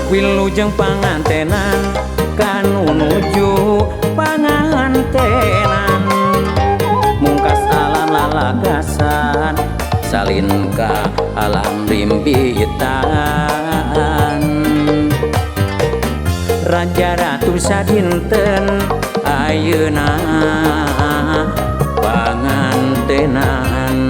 Wilujeng pangantenan kanu nuju pangantenan mungkas alam lalagasan salin ka alam rimbitan raja ratu sadinten ayeuna pangantenan.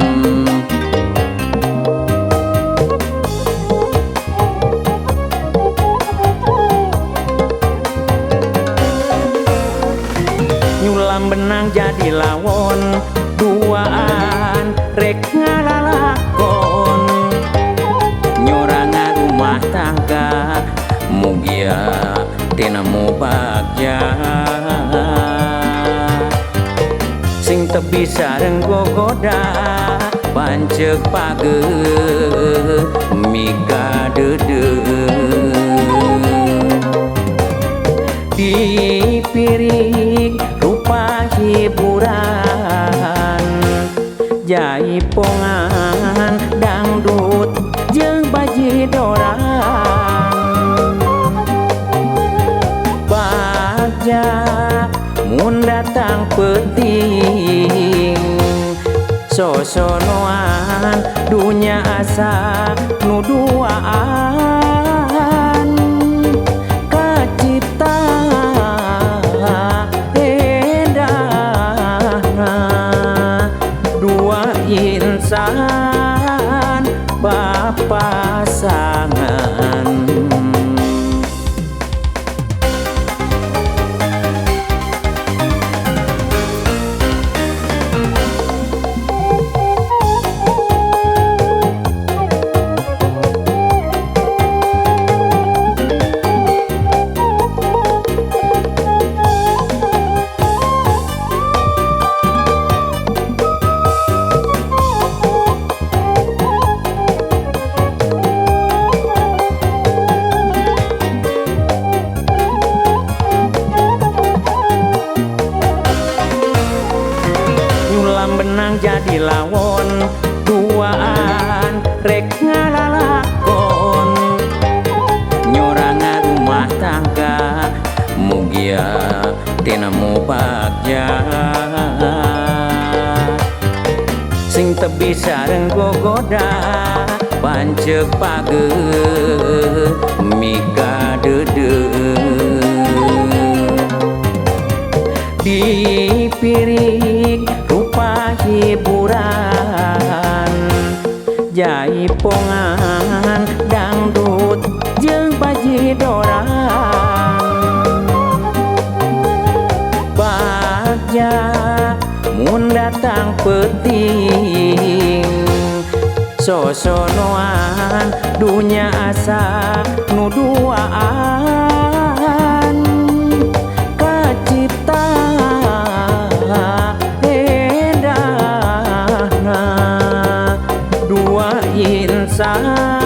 Nyulam benang jadi lawon duaan rek ngalalakon nyorangan rumah tangga mugia tinemu bagja sing tebi sareng gogoda panceg page mika deudeuh dipirik rupa hiburan jaipongan dangdut jeung bajidoran bagja mun datang peuting sosonoan dunya asa nu duaan kacipta endahna dua insan bapasangan. Nyulam benang jadi lawon duaan rek ngalalakon nyorangan rumah tangga mugia tinemu bagja sing tebi sareng gogoda panceg page mika deudeuh dipirik rupa hiburan jaipongan dangdut jeung bajidoran bagja mun datang peuting sosonoan dunya asa nu duaan kacipta endahna dua insan.